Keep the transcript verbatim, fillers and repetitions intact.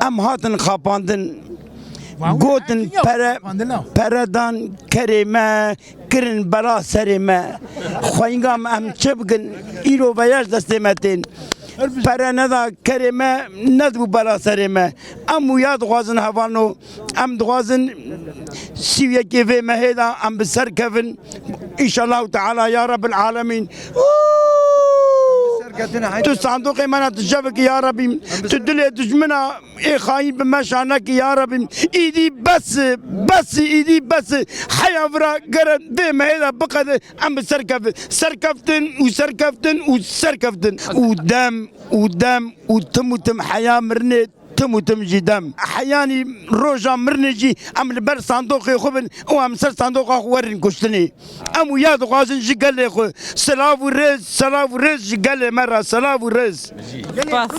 Em hatin xapandin. Gotin pere, pere dan kerê me, kirin bela serê me. Xweyinga me em çi bikin? Îro veya ji destê me tên. Pere neda kerê me, nedibû bela serê me. Em wiya dixwazin hevalno. Em dixwazin sî û yekê vê mehê de em bi ser kevin. Înşallahu Teala ya Rabbil Alemîn. Tu sandoqê me ne tu cevik ya Rabbî. Tu dilê dijmina ê xayîn bi me şanekî ya Rabbî. Îdî bes, bes, îdî bes. Heya vira gere vê mehê de biqede em bi ser kevin. Serkeftin û serkeftin û serkeftin. Û dem, û dem, û tim û tim heya mirinê. Tim û tim jî dem. Heyanî roja mirinê jî em li ber sandoqê xwe bin û em ser sandoqa xwe werin kuştinê. Em wiya dixwazin ji gelê xwe. Silav û rêz, silav û rêz ji gelê me re, silav û rêz. Spas.